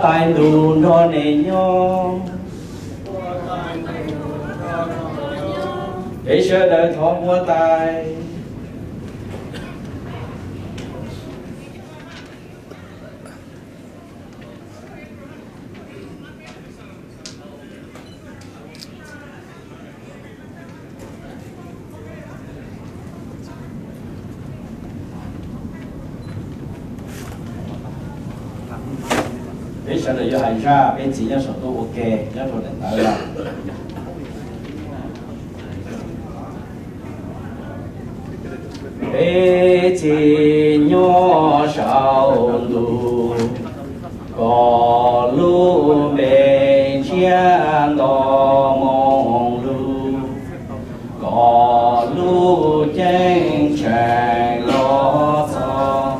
Tais ntuj nrog nej nyob. Peb sawv daws thov huab tais. Peb sawv daws yuav hais zaj peb txiv nyob saum ntuj ua ke nyob rau ntawm ntawd los. Peb txiv nyob saum ntuj, koj lub npe ntsiab nto moo lug, koj lub ceeb tsheej los txog,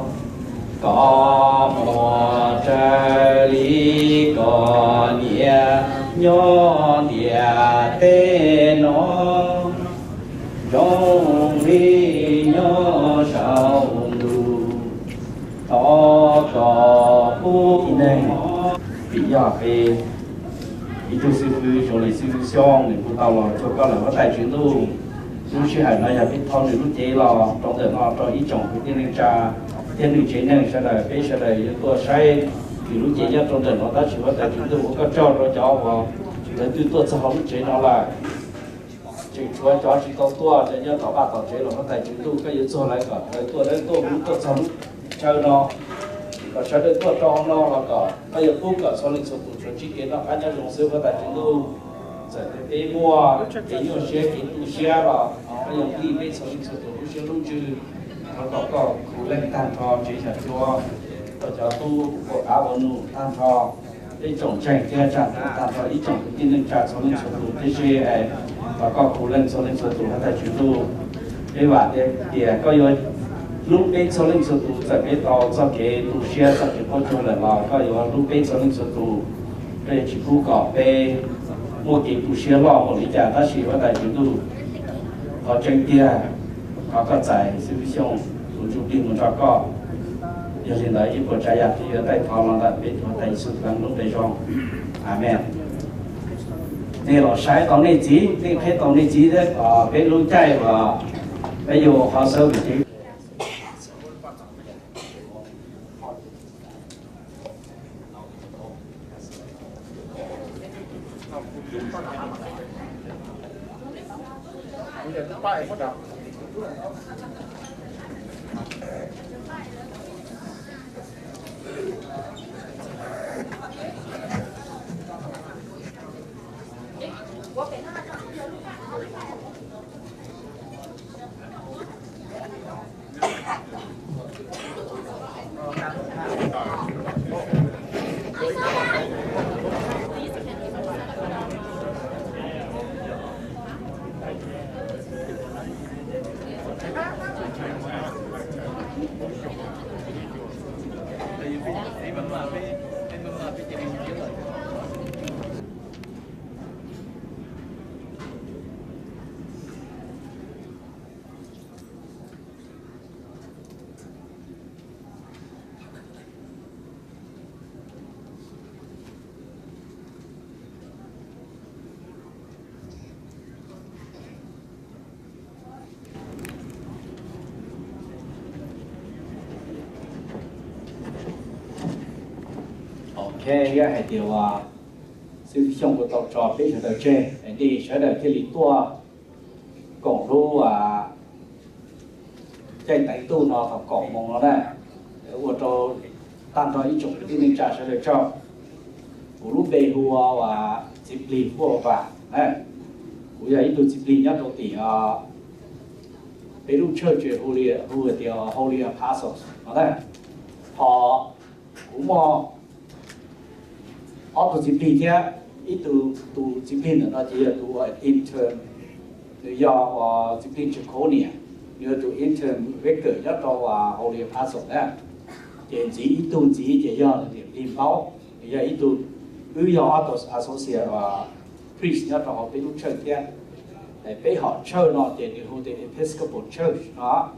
koj muaj raws li koj nyiam nyob ntiaj teb no, zoo li nyob saum ntuj. Thov koj pub neeg, vim yog peb ib tug xib fwb zoo li xib fwb Xyooj nws kuj tau los rau koj lawm huab tais Tswv Ntuj. Lub sij hawm no yog peb thauj nws lub cev los rau ntawm no rau ib tsoom kwv tij neej tsa thiab nws tsev neeg sawv daws, peb sawv daws yuav tuaj saib nws lub cev nyob rau ntawm no, tab sis huab tais Tswv Ntuj ua koj tsaug rau cov uas lawv twb tuaj txog hauv lub tsev no lawm. Tseem tshuav cov tsis tau tuaj, cov nyob tom vaj tom tsev los huab tais Tswv Ntuj, koj yuav txuag lawv kom lawv tuaj, lawv tuaj mus tuaj txog lub chaw no, kom sawv daws tuaj rau hauv no los kom koj yuav pub kom txhua leej txhua tus tsuas ntsib kev noj qab nyob zoo xwb huab tais Tswv Ntuj. Txawm tias peb muaj kev nyuaj siab kev tu siab los koj yuav nplij peb txhua leej txhua tus lub siab lub ntsws. Thov kom koj khuv leej tag nrho tsev xyom cua, rau cov tub ua qav ua num tag nrho, peb tsoom ntseeg thiab tsa tag nrho ib tsoom kwv tij neej tsa txhua leej txhua tus tib si, thov koj khuv leej txhua leej txhua tus huab tais Tswv Ntuj. Peb vam tias koj yuav hlub peb txhua leej txhua tus, txawm peb tau txoj kev tu siab txoj kev qaug tsuag lawm los koj yuav hlub peb txhua leej txhua tus. Koj yuav tsis pub kom peb muaj kev tu siab loj npaum li cas, tab sis huab tais Tswv Ntuj, qhov tseeb tiag, thov koj txais xib fwb Xyooj tus ntsuj plig mus nrog koj. Yog li ntawd ib puas tsav yam thiaj yuav taij thov los ntawm peb tus huab tais Yexus Khetos lub npe zoo. Amees. Nej los saib tau nej txiv, nej qheb tau nej txiv thiab, peb lub caij uas peb yuav ua qhov xawb mus ces Ok, yog hais tias uas xib fwb Xyooj kuj tau tso peb sawv daws tseg, nej sawv daws thiaj li tuaj koom lub caij teev ntuj no thaum kaum moos no na, ua rau tag nrho ib tsoom kwv tij neej tsa sawv daws tsaug. Kuv lub npe hu ua Txiv Plig Huaj Vam na. Kuv yog ib tug txiv plig nyob rau tim peb lub church hu li, hu tias Holy Apostles no na. Ho kuv muaj ob tug txiv plig thiab, ib tug, tus txiv plig ntawm no ces yog tus ua intern, nws yog ua txiv plig tsis khov niam, nws yog tus intern vicar nyob rau Holy Apostle na. Ces ntxiv ib tug ntxiv ces yog niam plig npaub, nws yog ib tug, wb yog ob tug associate priest nyob rau hauv peb lub church thiab. Peb hom church no ces nws hu tias Episcopal Church no.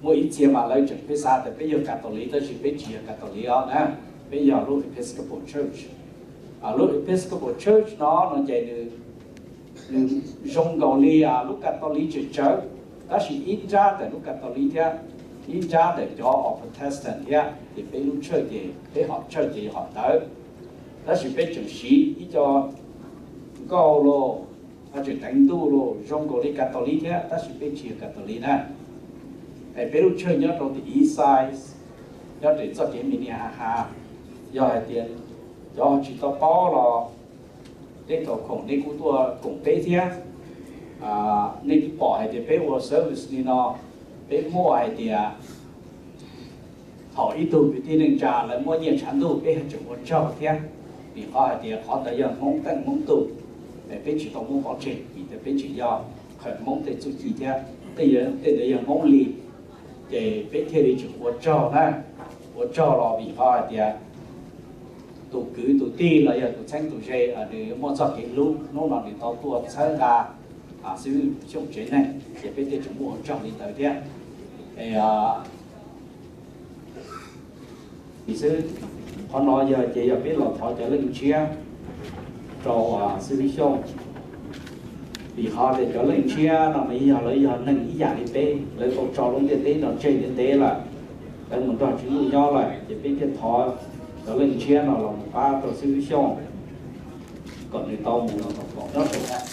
Muaj ib txhia mas lawv tseem pheej xav tias peb yog Catholic tab sis peb tsis yog Catholic os na. Peb yog lub Episcopal Church. Lub Episcopal Church no no ces nws, nws zoo nkaus li lub Catholic tsawv tsawv, tab sis ib nrab ntawm lub Catholic thiab, ib nrab ntawm cov Protestant thiab, ces peb lub church ces peb hom church ces yog hom ntawd. Tab sis peb tseem siv ib co nkauj los, ho tseem teev ntuj los zoo nkaus li Catholic thiab, tab sis peb tsis yog Catholic na. Es peb lub church nyob rau tim East Side, nyob rau txoj kev Minnehaha. Yog hais tias cov tsis tau paub los tej thaum khoom nej kuj tuaj koom peb thiab. Nej twb pom hais tias peb ua service li no, peb muaj hais tias thaum ib tug kwv tij neej tsa lawv muab nyiaj tshav ntuj peb tseem ua tsaug thiab, vim qhov hais tias qhov ntawd yog Hmoob teej Hmoob tug, peb tsis tau muab pov tseg vim tias peb tseem yog qhawm Hmoob tej txuj ci thiab, tej ntawd yog Hmoob li, ces peb thiaj li tseem ua tsaug na. Ua tsaug los vim qhov hais tias tus kwv tus tij los yog tus txheeb tus ze nws muaj txoj kev hlub, hnub no nws tau tuaj txhawb nqa xib hwb Xyooj tsev neeg, ces peb thiaj tseem muaj ua tsaug li ntawd thiab. Es xwb, qhov no yog ces yog peb los thov cov Leej Ntshiab rau xib hwb Xyooj, vim qhov tias cov Leej Ntshiab no mas yog lawv yog neeg ib yam li peb, lawv tau tso lub ntiaj teb no tseg ntev ntev lawm, lawv mus nrog Tswv Ntuj nyob lawm, ces peb thiaj thov cov Leej Ntshiab no los mus pab rau xib hwb Xyooj kom nws tau mus los kom nyob rau